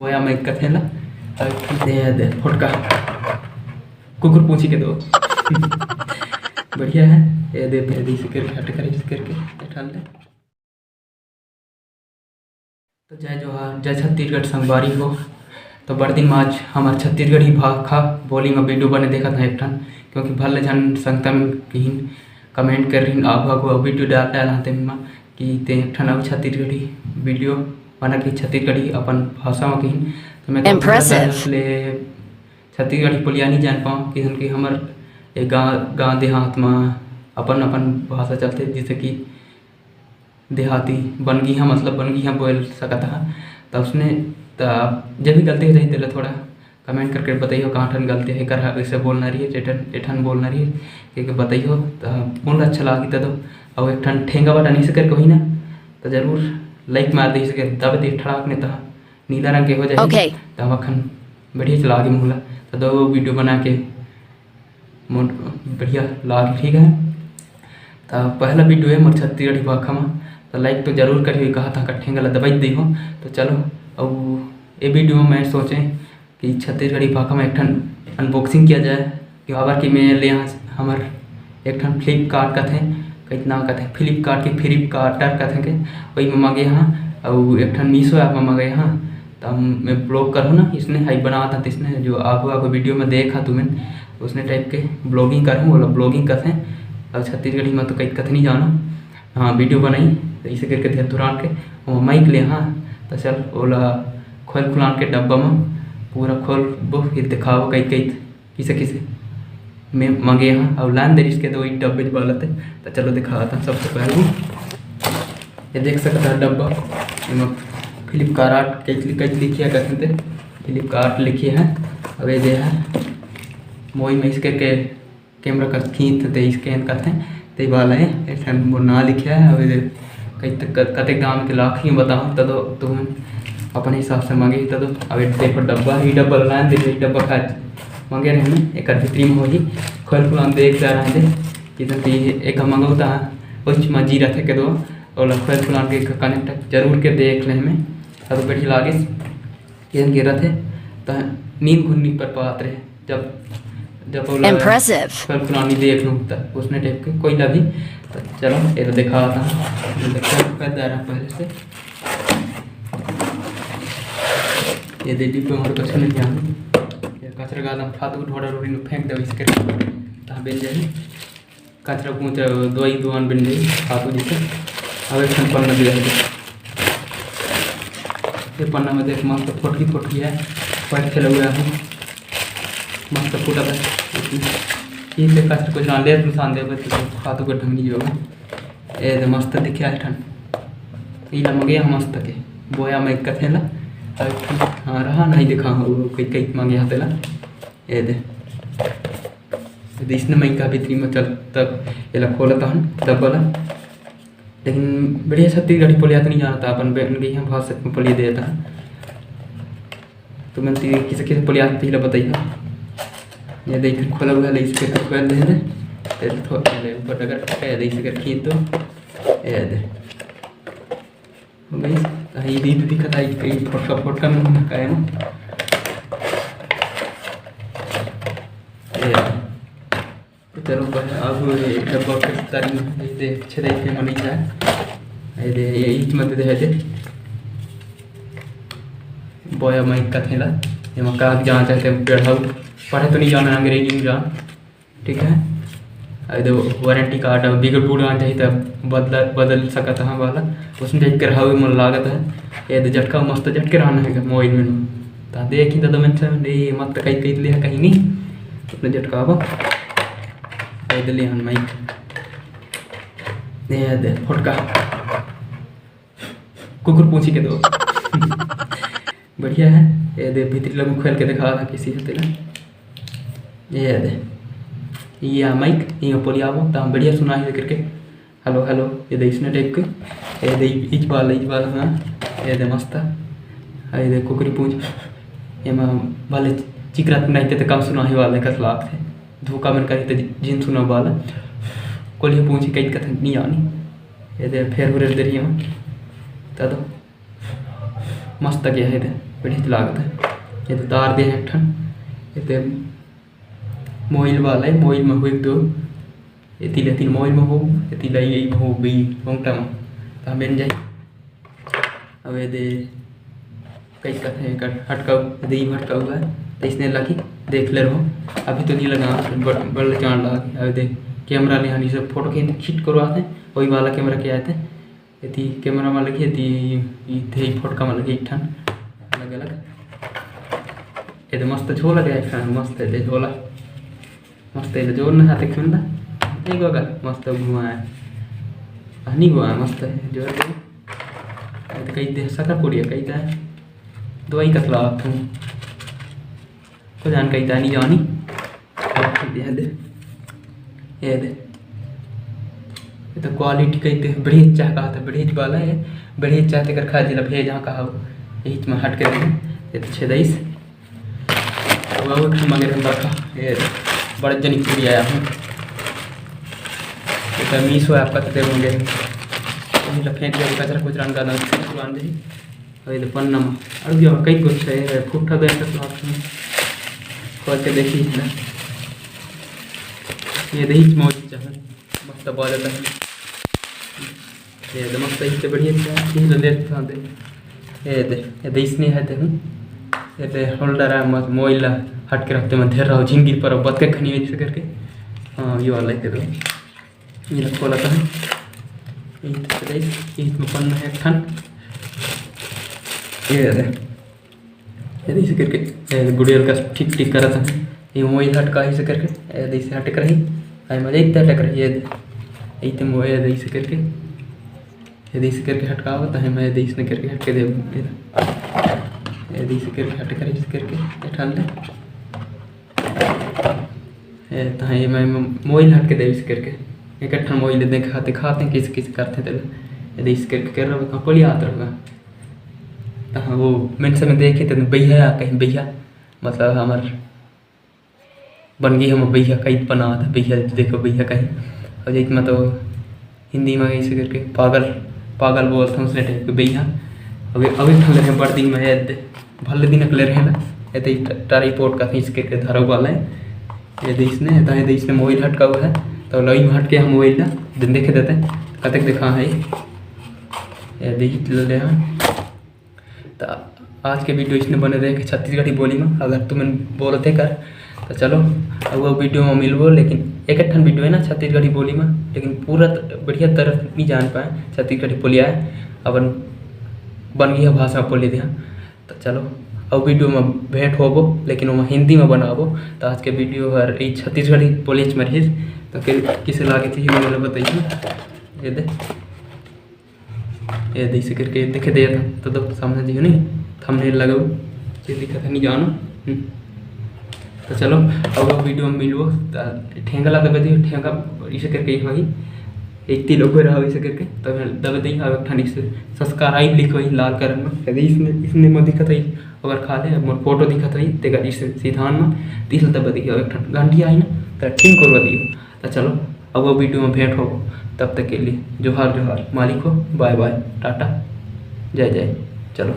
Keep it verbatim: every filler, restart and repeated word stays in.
बोया माइक कथे ला। अउ दे, दे, फोटका। कुकुर पूछी के दो। बढ़िया है। ये दे, दे, दे, इसे करके, हट कर, इसे करके, ये ठान ले। तो जय जोहार, जय छत्तीसगढ़ संगवारी हो। तो बड़ दिन में आज हमार छत्तीसगढ़ी भाखा बोली में video बने देखत हन एक ठन, क्योंकि भले झन संगता मन किहिन comment कर रहिन, आगू आगू video डाल डाल हते में कि ते एक ठन अउ छत्तीसगढ़ी video बना के छत्तीसगढ़ी अपन भाषा में किहिन। तो मैं तो Impressive। ले छत्तीसगढ़ी पोलिया नहीं जान पाऊँ, किहिन कि हमर ये गाँव, गाँव देहात में अपन अपन भाषा चलते, जैसे कि देहाती बनगी हाँ, मतलब बनगी हाँ बोल सकत हा। त उसने त जब भी गलती हो जाही, तेला थोड़ा comment करके बताइयो, कहाँ ठन गलती है, कर ऐसे बोलना रही है, एठन, एठन बोलना रही है, के, के बताइयो, त मोला अच्छा लागी त दो। अउ एक ठन ठेंगा बटन इसे करके होही ना, त जरूर like मार दे, इसे दब दे ठड़ाक ने, त नीला रंग के हो जाही। Okay। त हम अखन बढ़िया चला के मोला, त दो video बना के मोर बढ़िया लाग, ठीक है। त पहला video है मोर छत्तीसगढ़ी भाखा में, त like तो जरूर करियो, कहा था ठेंगा ला दबाई दे हो। तो चलो, अब ये video में मैं सोचे कि छत्तीसगढ़ी भाखा में एक ठन unboxing किया जाए, कि काबर कि मैं ले यहाँ हमर एक ठन Flipkart कथे, कितना कथे, Flipkart के Flipkart कथे के, वही में मंगे हाँ, अउ एक ठन Meesho app में मंगे हाँ। त मैं vlog करहूँ ना, इसने हाई बनावत हन, इसने जो आगू आगू video में देखा तुमन, उसने type के vlogging करहूँ, ओला vlogging कथे। अउ छत्तीसगढ़ी में तो कई कथे नहीं जानो, हाँ, video बनाई, त इसे करके धर धुरान के, वो माइक ले, हाँ, त चल, ओला खोल खुलान के डब्बा में पूरा खोलबो, फिर दिखाबो कई कई किसे किसे में मंगे हाँ, अउ लान दे रिहिस के तो वही डब्बे वाला ते। त चलो दिखात हन सबसे पहले। ये देख सकत हा डब्बा, एमा Flipkart कइसे, कइसे लिखे हे कथे ते, Flipkart लिखे हे। अब ये दे हे, मोई में इसके के camera कर खींच ते scan करथे, ते वाला है, एक ठन वो ना लिखे है। अब ये कई तक, कते दाम के लाख ही बताओ, त दो तुम अपन हिसाब से मांगे, त दो। अब एक देखो डब्बा, ई डब्बा लान दे, ई डब्बा खा मांगे रहे में, एक भीतरी में होही, खोल खुलान देख जा रहे हैं, कि तो एक मंगौता, उस मजी रथे के दो, ओला खोल खुलान के connect जरूर के देख ले में, अब बढ़िया लागे। किहन गिरत हे, त नींद घुन नी पर पात रहे, जब, जब ओला Impressive। कल पुरानी देख लूँ, त उसने type के कोई ला भी। त चलो, ये तो दिखाता हूँ, ये देखो, कर दे रहा पहले से। ये दे डिब्बे में कचरा नहीं जाना, ये कचरा गादा में फालतू ढोड़ा रोड़ी में फेंक दे, इसके तहाँ बेन जाही। कचरा कुचरा दवाई दुआन बन जाई, खातू जैसे। अब एक ठन पन्ना दिया है, ये पन्ना में देख, मस्त फोटकी फोटकी है, पैर खेला हुआ है, मस्त फूटा था। ये से कचरा कुचरा ले, नुकसान दे, बस खातू का ढंग नहीं होगा। ये दे मस्त दिखे है ठन, ई ला मंगे मस्त के, बोया में कथे ला। अब एक ठन हाँ रहा, नहीं दिखा, वो कई, कई मंगे हाथे ला। ये दे, ये दे इसने मैं का भीतरी में चल तक एला खोलत हन डब्बा ला। लेकिन बढ़िया छत्तीसगढ़ी पोलिया तो नहीं जानता, अपन बहन गई हम भाषा में पोलिया देता। तो मैं ती किसे किसे पोलिया तीला बताइए। ये देख खोला हुआ है, इसके तो खोल दे दे। ये तो थोड़ा पहले ऊपर अगर ये दे, इसे कर खींच दो। ये दे। हो गई। तो ये दे दिखता है, ये फोटका, फोटका में हम कायम। ये। तो चलो, बस अब ये डब्बा के तारी में ये दे, छेदाई के मनी जाए। ये दे, ये ईट मत दे, दे। बोया माइक कथे ला, एमा का जान चाहते पेढ़ाऊ, पढ़े तो नहीं जाना, अंग्रेजी में जान, ठीक है। अब दे warranty card, अब बिगड़ बुड़ आ जाए तो बदल, बदल सकत है वाला, उसमें देख कर हावी मन लागत है। ये दे झटका मस्त झटके रहना है मोबाइल में, ता देखी दादा मन से, ये मत कहीं कहीं ले कहीं नहीं, अपने झटका अब ये दे ले हन माइक, ये दे फोटका। कुकुर पूछी के दो। बढ़िया है। ये दे भीतरी लगू खोल के दिखा था किसी हते ना। ये दे, ये माइक, ये पोलियाबो, तो हम बढ़िया सुना है करके। हेलो, हेलो, ये दे इसने टाइप के। ये दे इच वाला, इच वाला, हाँ। ये दे मस्त। ये दे कुकरी पूछ। ये में भले चिकरात नहीं ते कम सुना है वाले कस लाग थे। धोखा में करी ते जिन सुना वाला। कोलिया पूछी कई कथ नहीं आनी। ये दे फेर हुरे दे रही है। तो मस्त गया है दे। बढ़िया लागत हे। ये तो तार दे हे एक ठन, ये तो मोइल वाला हे, मोइल में हो एक दो, एती ले एती मोइल में हो, एती ले यही में हो गई ओंगटा में, तो हम बन जाए। अब ये दे कई कथे एकर हटकाऊ, दे ही हटकाऊ है, तो इसने लगी देख ले रहो। अभी तो नहीं लगा, बड़, बड़ जान लगा। अब दे कैमरा ले हनी सब फोटो के खींच करवाते, वही वाला कैमरा के आते, एती कैमरा में लगी, एती ई दे ही फोटका में लगी एक ठन अलग अलग। ये दे मस्त झोला दे एक ठन, मस्त है दे झोला। मस्त है, जोर ना हाथे खेलना। एक बगल मस्त घुमा है। हनी घुमा है, मस्त है, जोर दे। अब कई दे सकर पुड़िया, कई दे दवाई कसला तुम। को जान कई दानी जानी। अब दे दे। ये दे। ये तो क्वालिटी कई दे, बढ़िया चाह कहा था, बढ़िया वाला है। बढ़िया चाह तेकर खा जिला भेज, हाँ कहा। यही में हट के रहे। ये तो छेदाइस। अब एक ठन मंगे रहे बड़का, ये बड़े जनी चूड़ी आया हूँ। तो मीशो ऐप का तो दे होंगे। वही ला फेंक दे, कचरा कुचरा निकालना, पुरान दे। और ये पन्ना में, और भी और कई कुछ है, फुट्टा दे सकते हो आप। खोल के देखिए इतना। ये दही मौज चाहे, मस्त बात है। ये दे मस्त, इससे बढ़िया था, तीन सौ डेढ़ सौ दे। ये दे, ये दे इसने है दे, हूँ। ये दे होल्डर है, मस्त मोइला हट के रखते में धेर रहो, झिंगिर पर बतके खनी वैसे करके। हाँ, ये वाला है दे। ये खोला था। ये तो दे, ये तो पन्ना है एक ठन। ये दे। ये दे इसे करके, ये गुड़ियल का ठीक ठीक करा था। ये मोबाइल हटका इसे करके, ये दे इसे हटक रही। आई मजा इतना हटक रही है। ये दे मोबाइल, ये दे इसे करके, ये दे इसे करके हटकाओ, तो मैं ये दे इसने करके हटके दे। ये दे इसे करके हटक रही, इसे करके ये ठान ले। ए, तहाँ ये मैं मोबाइल हट के देविस करके, एक ठन मोबाइल देखाते, खाते किस किस करते तेल। ये दे इस करके कर रहा, कहाँ पड़ी आत रहा। तहाँ वो मेंस में देखे तो भैया, कहीं भैया, मतलब हमर बन गई हम भैया, कई बना था भैया, देखो भैया कहीं। और एक में तो हिंदी में ऐसे करके पागल, पागल बोलते हैं, उसने टाइप के भैया। अभी, अभी ठन रहे बड़ दिन में, ये दे, भले दिन अकले रहे ना, ये तो ट-, टारी पोट का खींच के, के धरो वाला है। ये दे इसने, ये तो, ये दे इसने मोबाइल हटका हुआ है, तो लई में हट के हम मोबाइल ना दिन देखे देते हैं, कतक देखा है। ये दे ही ले ले हाँ। तो आज के वीडियो इसने बने रहे कि छत्तीसगढ़ी बोली में, अगर तुमन बोलते कर, तो चलो, अब वो वीडियो में मिलबो, लेकिन एक ठन वीडियो है ना छत्तीसगढ़ी बोली में, लेकिन पूरा त-, बढ़िया तरह नहीं जान पाए छत्तीसगढ़ी बोलिया है, अपन बन गई है भाषा बोली दिया। तो चलो, अब वीडियो में भेंट होबो, लेकिन वो हिंदी में बनाबो। तो आज के वीडियो हर ई छत्तीसगढ़ी बोली में रहिस, तो कि-, किसे लागे थी, ये वाला बताइए। ये दे, ये दे इसे करके देखे दे था, तो, तो सामने जी नहीं, थंबनेल लगाओ, ये दिखा था नहीं जानो। हम्म। तो चलो, अब वो वीडियो में मिलबो, त ठेंगा ला दबे दियो, ठेंगा इसे करके ही होई, एक तीन लोग रहा इसे करके, तो मैं दबे दी, अब एक ठन इसे सब्सक्राइब लिखो ही लाल कलर में, यदि इसने, इसने में दिखा था ही, अगर खा ले, मोर फोटो दिखा था ही, तेकर इसे सीधान में, तीस दबे दियो, एक ठन घंटी आई ना, तो ठीक करवा दियो। तो चलो, अब वो वीडियो में भेंट हो, तब तक के लिए जोहार जोहार, मालिक हो, बाय बाय, टाटा, जय जय। चलो।